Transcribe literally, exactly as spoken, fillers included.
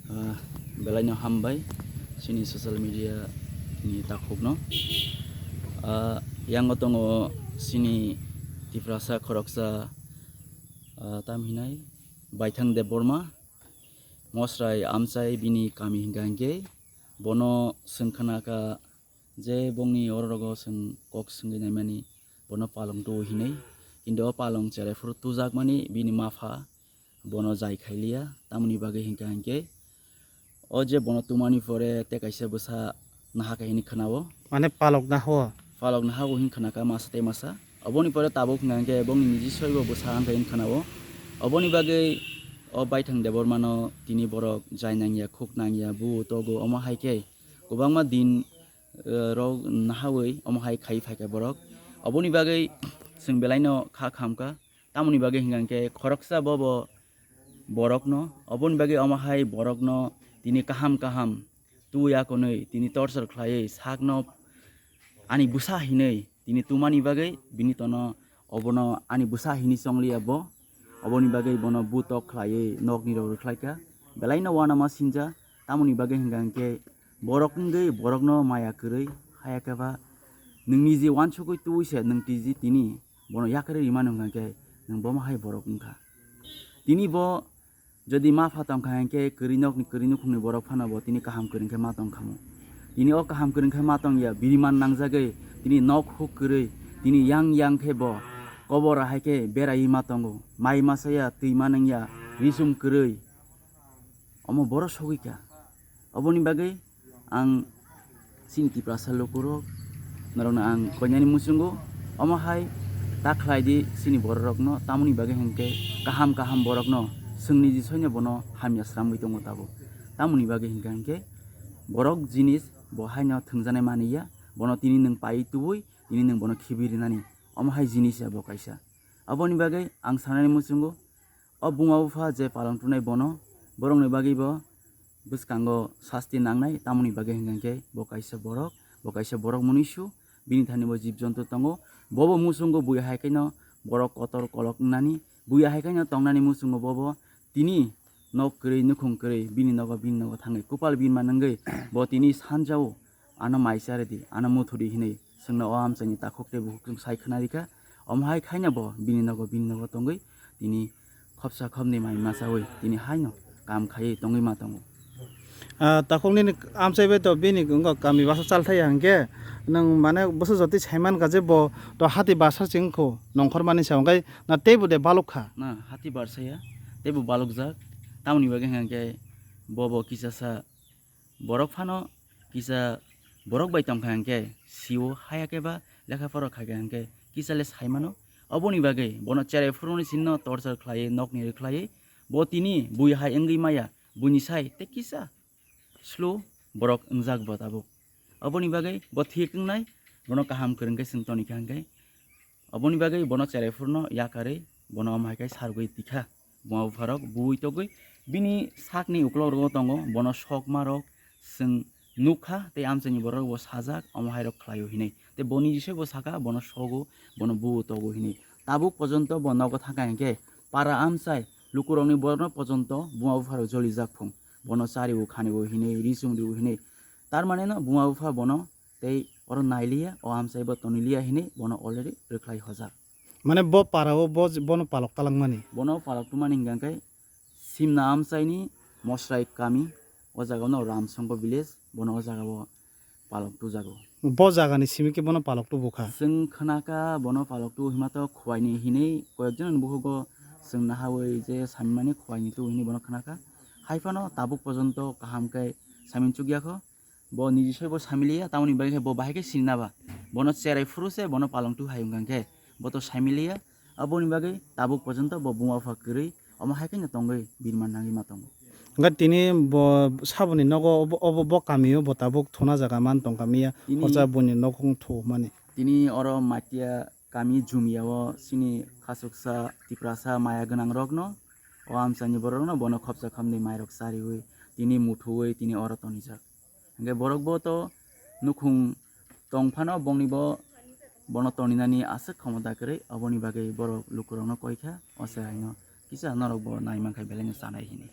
Ah, belaino hambai chini social media ni takhukno. Ah, yango tongo chini Tiprasa khoroksa, ah, tam hinai Baithang Debbarma, Mosrai Amchai bini kami hingka hingke bono swngkhana ka je bongni oro rogo chwng kok swngwi naimani bono palong tuo hinwi, kintu o palong cherai phuru tujakmani bini mapha bono jai khailiya, tamoni bagwi hingka hinkhe o je bono tumani pore tei kaisa bwsa naha khe hinwi khwnao. Mane palok naho? Palok naha o hin khwnaka masa tei masa. Oboni pore tabuk hingka hinkhe bongni niji soibo bwsa wngkha hin khwnao. Oboni bagwi o Baithang Debbarmano tini borok jai nangya, khuk nangya, bu togo, omo hai khe kwbangma din, eh, rok nahawi omo hai khai phaikha borok. Oboni bagwi chwng belaino kha khamkha. Tamoni bagwi hingka hinkhe khoroksa bobo borokno, oboni bagwi omo hai borokno tini kaham kaham twi akonwi tini torchor khlaiwi sakno ani bwsa hinwi tini tumani bagwi bini tono obono ani bwsa hinwi chongliya bo. Oboni bagwi bono butok khlaiwi nokni rok rwkhlaikha. Belaino uanama sinja, tamoni bagwi hingka hinkhe borok wngwi borokno maya kwrwi, haya khe ba nwngni je uansugwi twi se nwng tiji tini bono yakarwi rimano hingka hinkhe nwng bomo hai borok wngkha. Tini bo jodi mapha tongkha hinkhe kwrwi nokni kwrwi nukhungni borok phano bo tini kaham kwrwi khe ma tongkhamu. Tini o kaham kwrwi khe ma tongya biriman nangjagwi tini nok huk kwrwi tini yang yang khe bo kobor hai khe beraiwi ma tongo. Mai masa ya, twi ma nangya, risum kwrwi. Omo borok sogwi kha. Oboni bagwi ang chini Tiprasa lukurok norokno ang koinani muchungo, omo hai ta khlai di chini bororokno, tamoni bagwi hinkhe kaham kaham borokno chwngni jisoino bono hamya sramwi tongo tabuk. Tamoni bagwi hinkha hinkhe borok jinis bo haino thwngjaknai manliya, bono tini nwng paiwi tubui tini nwng bono khibi rinani, omo hai jinis ya bo kaisa. Aboni bagwi ang sanani muchungo, o buma bupha je palong tunai bono, borokni bagwi bo bwskango sasti nangnai, tamoni bagwi hingka hinkhe bo kaisa borok, bo kaisa borok mwnwisu, bini thani bo jib jonto tongo, bobo muchungo buya hai khaino borok kotor kolok wngnani, buya hai khaino tongnani muchungo bobo tini nok kwrwi nukhung kwrwi bini nogo, bini nogo thangwi kupal bini manwngwi bo tini sanjao ano mai charidi, ano muthudi hinwi chwngno o amchaini takhuk tei bukhuk chwng sai khwna rikha. Omo hai khaina bo bini nogo, bini nogo tongwi tini khopsa khopni mai machawi tini haino kam khaiwi tongwi ma tongo. Ah, takhuk nini amchai bai to bini wngkha kami basa chalthai ya hinkhe nwng mane bwsa jotwi saimankha je bo to hati basa se wngkho nongkhor mani sa, hwnkhe na teibo de balok kha? Na hati barsa ya, teibo balokjak. Tamoni bagwi hwnkhe bobo kisasa borok phano kisa borok bai tongkha hinkhe sio, haya khe ba lekha pora khaikha hinkhe kisa le saimano. Oboni bagwi bono cherai phuruni sinno torchor khlaiwi nokni rwkhlaiwi bo tini bui hai wngwi maya, buini sai tei kisa slow borok wngjak bo tabuk. Oboni bagwi bo thik wngnai, bono kaham kwrwng khe chwng toni kha hinkhe. Oboni bagwi bono cherai phurno yakarwi bono omo hai khe sargwi tikha. Buma bupharok bui togwi bini sakni uklok rogo tongo, bono sokma rok chwng nukha tei amchaini borok bo sajak omo hai rok khlaio hinwi. Tei boni jisoi bo saka bono sogo, bono bui togo hinwi. Tabuk pojonto bo nogo thangkha hinkhe para amchai lukurokni borokno pojonto buma bupharok jolijak phung. Bono chariwo khaniwo hinwi, risum riwo hinwi. Tar mane no buma bupha bono tei oro nailiya, o amchai bo toniliya hinwi bono already rwkhlai hojak. Mane bo para o bo, bono palok talangmani? Bono palok tongmani hingka khe Simna amchaini Mosrai kami, o jaga no Ramsongko village, bono o jaga o palok tujago. Bo jaga ni simi khe bono palok tubu kha? Chwng khna kha bono palok tubu hima to Khowai ni hinwi koyek jon ni bukhugo chwng nahawi je samimani Khowai ni tubu hinwi bono khna kha. Hai phano tabuk pojonto kaham khe saiming chukya kho. Bo niji soi bo samiliya, tamoni bagwi khe bo bahai khe sinina ba. Bono cherai phuru se bono palong tu hai wngkha khe bo to samiliya. Aboni bagwi tabuk pojonto bo buma bupha kwrwi omo hai khe no tongwi birman nangwi ma tongo. Hwnkhe tini bo saboni nogo obo, obo bo kamio bo tabuk thuna jaga man tongkha miya. Tini horsa boni nokhung thu mani. Tini oro Matia kami Jumia o chini khasuksa Tiprasa maya gwnang rokno, o amchaini borok rokno bono khopsa khopni mairok chariwi tini muthuwi tini oro tonijak. Hingke borok bo to nukhung tong phano bongni bo bono toninani aswk khomota kwrwi, oboni bagwi borok lukurokno koi kha, o chwraino kisa norok bo nai mankha belai no chanai hinwi.